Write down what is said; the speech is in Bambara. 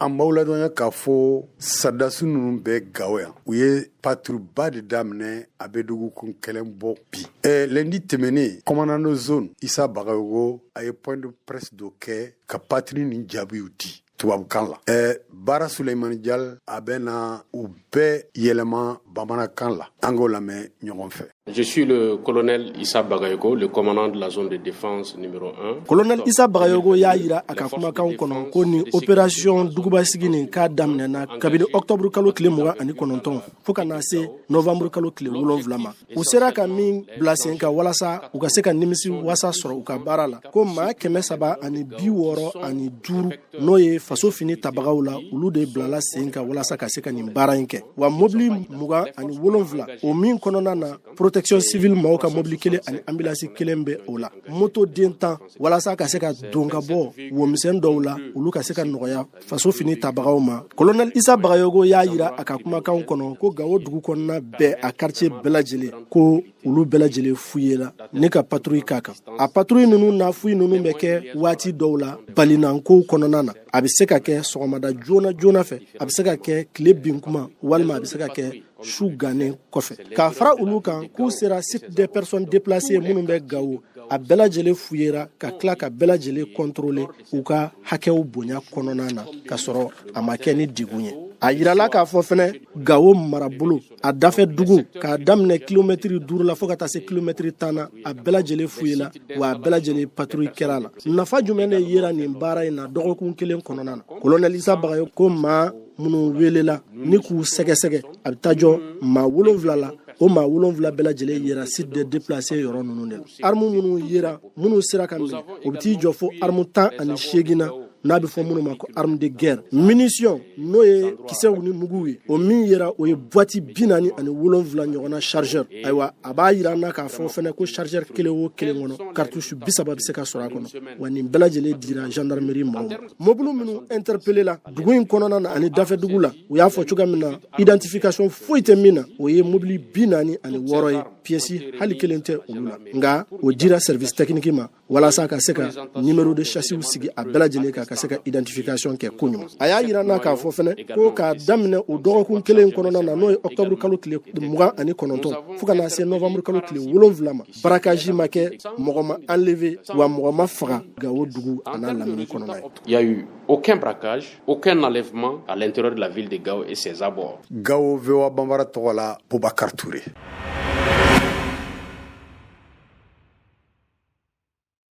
An b'aw ladɔnya k'a fɔ sɔrɔdasi ninnu bɛ Gawo yan, u ye patrouille de daminɛ, a bɛ dɔgɔkun kelen bɔ bi. Lundi tɛmɛnen, commandant de zone Isa Bagayogo a ye point de presse dɔ kɛ ka patrouille nin jaabiw di tubabukan la. Baara Sulemani Jal a bɛ na u bɛɛ yɛlɛma bamanankan la, an k'o lamɛn ɲɔgɔn fɛ. Je suis le colonel Issa Bagayogo, le commandant de la zone de défense numéro 1. Colonel Issa Bagayogo y'a yira a ka kumakan kɔnɔ ko ni opération dugubasigi nin k'a daminɛna kabini octobre kalo tile 29 fo ka na se novembre kalo tile 7 ma. U sera ka min bila sen kan walasa u ka se ka nimisi wasa sɔrɔ u ka baara la, ko maa 365, n'o ye faso fini tabagaw la, olu de bilala sen kan walasa ka se ka nin baara in kɛ. Wa mobili 27, o min kɔnɔna na protection civile maaw ka mobili kelen ani ambulance kelen bɛ o la, moto den 10, walasa ka se ka don ka bɔ womisɛn dɔw la, olu ka se ka nɔgɔya faso fini tabagaw ma. Colonel Isa Bagayogo y'a yira a ka kumakan kɔnɔ ko Gawo dugu kɔnɔna bɛɛ, a quartier bɛɛ lajɛlen, ko olu bɛɛ lajɛlen fouillé la ni ka patrouille k'a kan. A patrouille ninnu na, fouille ninnu bɛ kɛ waati dɔw la balinankow kɔnɔna na. A bɛ se ka kɛ sɔgɔmada joona joona fɛ, a bɛ se ka kɛ tile bin kuma, walima a bɛ se ka kɛ su gannen kɔfɛ. K'a fara olu kan, k'u sera site des personnes déplacées minnu bɛ Gawo, a bɛɛ lajɛlen fouillera ka tila ka bɛɛ lajɛlen contrôler u ka hakɛw bonya kɔnɔna na, ka sɔrɔ a ma kɛ ni degun ye. A yirala k'a fɔ fɛnɛ, Gawo marabolo a dafɛ dugu, k'a daminɛ kilomɛtiri 5 la fo ka taa se kilomɛtiri 10 na, a bɛɛ lajɛlen fouillera, wa a bɛɛ lajɛlen patrouille kɛra la. Nafa jumɛn de yera nin baara in na dɔgɔkun kelen kɔnɔna na? Colonel Isa Bagayogo ko maa minnu welela ni k'u sɛgɛsɛgɛ, a bɛ taa jɔ maa 7 la. O maa 7 bɛɛ lajɛlen yera site de déplacé yɔrɔ ninnu de la. Arme minnu yera, minnu sera ka minɛ, o bɛ t'i jɔ fo arme 18 na, n'a bɛ fɔ minnu ma ko arme de guerre. Munition, n'o ye kisɛw ni muguw ye, o min yera, o ye boîte 47 ɲɔgɔnna chargeur. Ayiwa, a b'a yira an na k'a fɔ fɛnɛ ko chargeur kelen o kelen kɔnɔ, cartouche 30 bɛ se ka sɔrɔ a kɔnɔ. Wa nin bɛɛ lajɛlen dira gendarmerie maaw ma. Mobili minnu interpellé la dugu in kɔnɔna na ani dafɛ dugu la, u y'a fɔ cogoya min na, identification foyi tɛ min na, o ye mobili 46 ye, pièce hali kelen tɛ olu la. Nka o dira service technique ma walasa ka se ka numéro de châssis sigi a bɛɛ lajɛlen kan, ka se ka identification kɛ koɲuman. A y'a yira n'a k'a fɔ fɛnɛ ko k'a daminɛ o dɔgɔkun kelen kɔnɔna na, n'o ye octobre kalo tile 29 fo ka na se novembre kalo tile 7 ma, braquage ma kɛ, mɔgɔ ma enlevé, wa mɔgɔ ma faga Gawo dugu a n'a lamini kɔnɔna ye. Il y a eu aucun braquage, aucun enlèvement à l'intérieur de la ville de Gao et ses abords. Gao, VOA Bambara tɔgɔ la, Boubacar Touré.